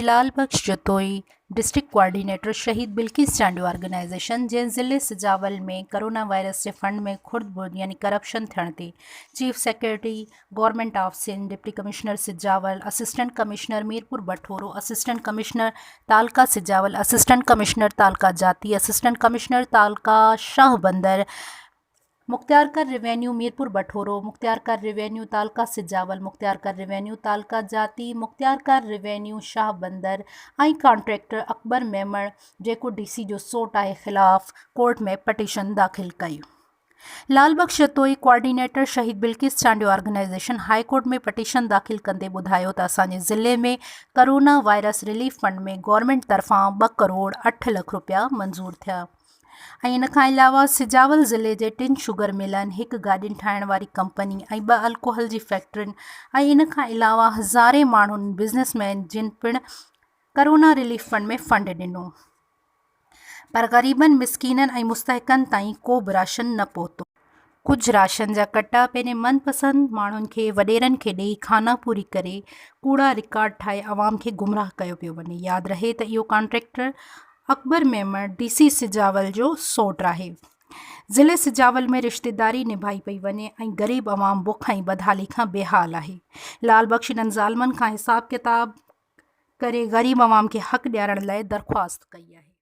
Lal Bakhsh Jatoi, district coordinator Shaheed Bilquis Chandio organisation جنهن ضلعي Sujawal ۾ corona virus جي fund ۾ خرد برد يعني ڪرپشن ٿيڻ تي chief secretary government of Sindh, deputy commissioner Sujawal, assistant commissioner Mirpur Bathoro, assistant commissioner taluka Sujawal, assistant commissioner تعلقه جاتي، assistant commissioner تعلقه شاهه بندر، مختيارڪار revenue Mirpur Bathoro, مختيارڪار revenue تعلقه سجاول، مختيارڪار revenue تعلقه جاتي، مختيارڪار روينيو شاهه بندر ۽ ڪانٽريڪٽر اڪبر ميمڻ جيڪو ڊي سي جو سوٽ آهي خلاف ڪورٽ ۾ پٽيشن داخل ڪئي. Lal Bakhsh Jatoi, coordinator Shaheed Bilquis Chandio organisation high court ۾ petition داخل ڪندي ٻڌايو ته اسان جي ضلعي ۾ corona virus relief fund ۾ government طرفان ٻه ڪروڙ اٺ لک رپيا منظور ٿيا. ۽ ان کان علاوه سجاول ضلعي جي ٽن شگر ملن، هڪ گاڏين ٺاهڻ واري ڪمپني ۽ ٻه الڪوحل جي فيڪٽرين ۽ ان کان علاوه هزارين ماڻهن بزنس مين جن پڻ ڪرونا رليف فنڊ ۾ فنڊ ڏنو پر غريبن مسڪينن ۽ مستحقن تائين ڪو به راشن نه پهتو. ڪجهه راشن جا ڪٽا پنهنجي من پسند ماڻهن کي وڏيرن کي ڏئي خانا پوري ڪري ڪوڙا رڪارڊ ٺاهي عوام کي گمراهه ڪيو پيو وڃي ياد رهي ته اهو contractor Akbar Memon D C Sujawal جو سوٽ آهي ضلعي سجاول ۾ رشتيداري نڀائي پئي وڃي ۽ غريب عوام بک ۽ بدحالي کان بيحال آهي لال بخش انهن ظالمن کان حساب ڪتاب ڪري غريب عوام کي حق ڏيارڻ لاء درخواست ڪئي آهي.